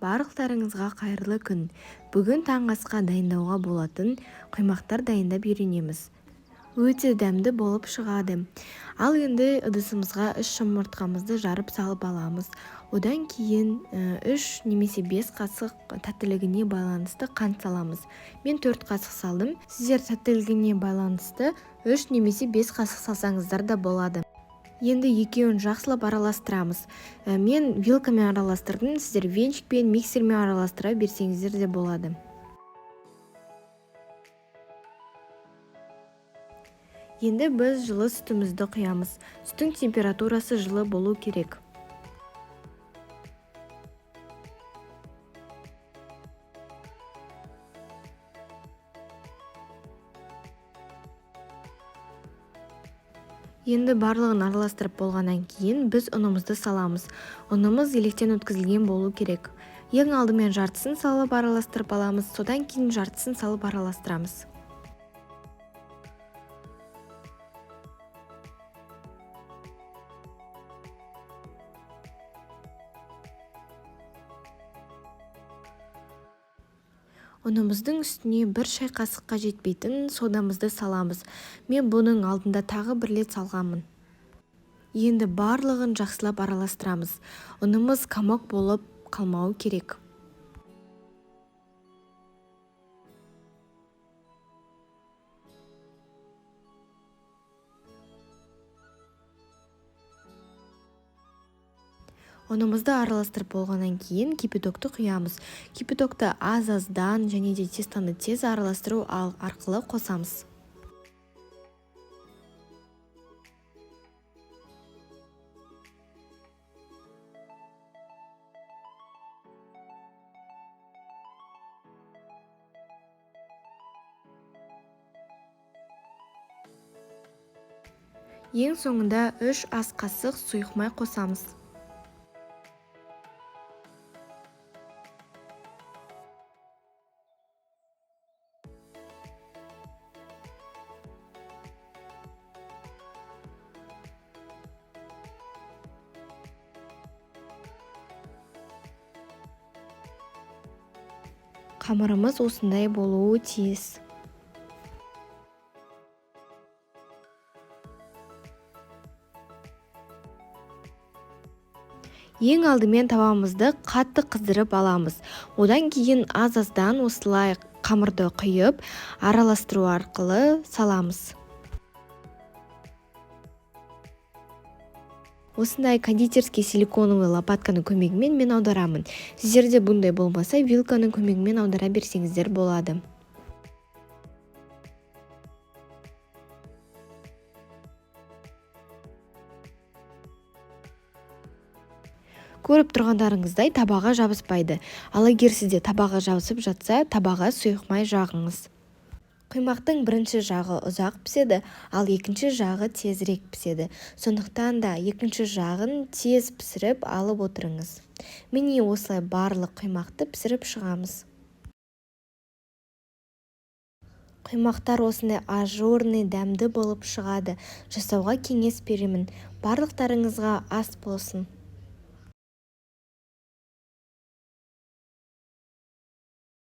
Барлықтарыңызға қайырлы күн! Бүгін таңғы асқа дайындауға болатын құймақтар дайындап үйренеміз. Өте дәмді болып шығады. Ал енді ыдысымызға 3 жұмыртқамызды жарып салып аламыз. Одан кейін 3 немесе 5 қасық тәттілігіне байланысты қант саламыз. Мен 4 қасық салдым. Сіздер тәттілігіне байланысты 3 немесе 5 қасық салсаңыздар да болады. Енді екеуін жақсылап араластырамыз. Мен вилкамен араластырдым, сіздер венчикпен, миксермен араластыра берсеңіздер де болады. Енді біз жылы сүтімізді құямыз. Сүттің температурасы жылы болу керек. Енді барлығын араластырып болғаннан кейін біз ұнымызды саламыз. Ұнымыз електен өткізілген болу керек. Ең алдымен жартысын салып араластырып аламыз, содан кейін жартысын салып араластырамыз. Ұнымыздың үстіне 1 шай қасыққа жетпейтін содамызды саламыз. Мен бұның алдында тағы бір рет салғанмын. Енді барлығын жақсылап араластырамыз. Ұнымыз комок болып қалмауы керек. Ұнымызды араластырып болғаннан кейін кипятокты құямыз. Кипятокты аз-аздан және де тестаны тез араластыру арқылы қосамыз. Ең соңында 3 ас қасық сұйық май қосамыз. Қамырымыз осындай болуы тиіс. Ең алдымен табамызды қатты қыздырып аламыз. Одан кейін аз-аздан осылай қамырды құйып, араластыру арқылы саламыз. Осындай кондитерский силиконовый лопатканың көмегімен мен аударамын. Сіздерде бұндай болмаса, вилканың көмегімен аудара берсеңіздер болады. Көріп тұрғандарыңыздай табаға жабыспайды. Ал егер сізде табаға жабысып жатса, табаға сұйық май жағыңыз. Құймақтың бірінші жағы ұзақ піседі, ал екінші жағы тезірек піседі. Сондықтан да екінші жағын тез пісіріп алып отырыңыз. Міне осылай барлық құймақты пісіріп шығамыз. Құймақтар осындай ажурный, дәмді болып шығады. Жасауға кеңес беремін. Барлықтарыңызға ас болсын.